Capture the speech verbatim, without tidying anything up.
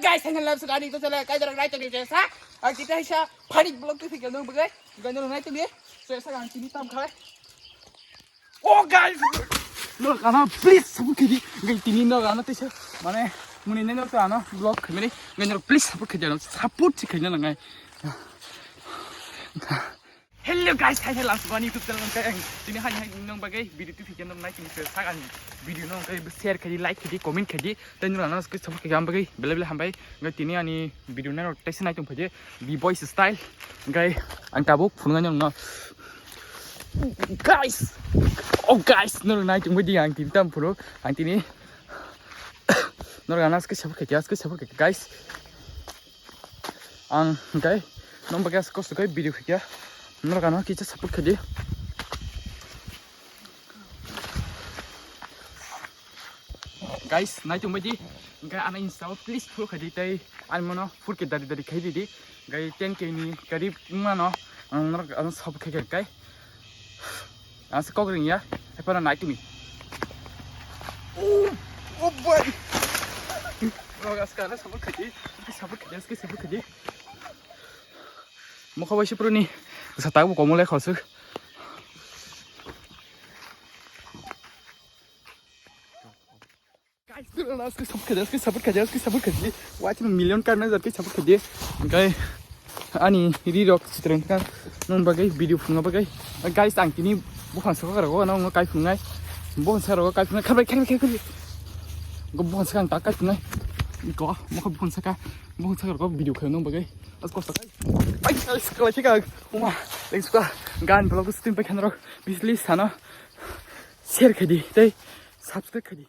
Guys, channel love sukani to channel kai jarang nai tongni jesa. Ang kita hisa funny vlog tu fikir nung bagai. Ganjal nai tongni. So esa ang tini tam khai. Oh guys. No kana please support kedi. Gai tini no kana tisa. Mane muni nai no ta no vlog khamiri. Ganjal please support kedi no support si kanya nangai. Hello guys, hai hai lang sugan YouTube channel nang kai ang tini hai hai nang bagai video tu fikir nang nai tini sa ani video nang kai share kedi, like kedi, comment kedi, tei nang nang ke support kedi am bagai bele bele hambai. Ngai tini ani video nang tei nai tung phai B-boy style ngai ang tabuk phunga nang no guys. Oh guys, nang nai tung bai di ang tini tam phuru ang tini nang nang ke support kedi, ke support kedi guys. Ang hingkai nong bagwi aswk kosto khe video khaikha. Norok ano kisa support khaidi. Guys, nai tongbaidi. Hingkai ano Insta o please follow khaidi tei ani mono four K dari dari khai didi. Hingkai ten K ni karib wngmano ang norok ano support khaikha hingkai. Ang se kok ring ya, hai phano nai tumi. Oh, oh boy. Bro, aska na support khaji, aska support khaji, aska support khaji. Mokha bai sipro ni sa tak bo komo le khosuk. Guys, tu na aska support khaji, aska support khaji, aska support khaji. Watch million karna jat ke support khaji. Hingkai ani ri rok chitrang kha nong bagwi video phunga bagwi. Guys, ang tini buphang saka rogo nong kai phungai. Buphang saka rogo kai phungai. Khabai khabai khabai. Go buphang saka ang tak kai phungai. Ko mokha buphang saka buphang saka rogo video khai nong bagwi. As kosta kai. Ai, ai, sekolah chika. Uma, thanks ka. Gan vlog stream pa khan rok. Bisli sana. Share khaidi tei subscribe khaidi.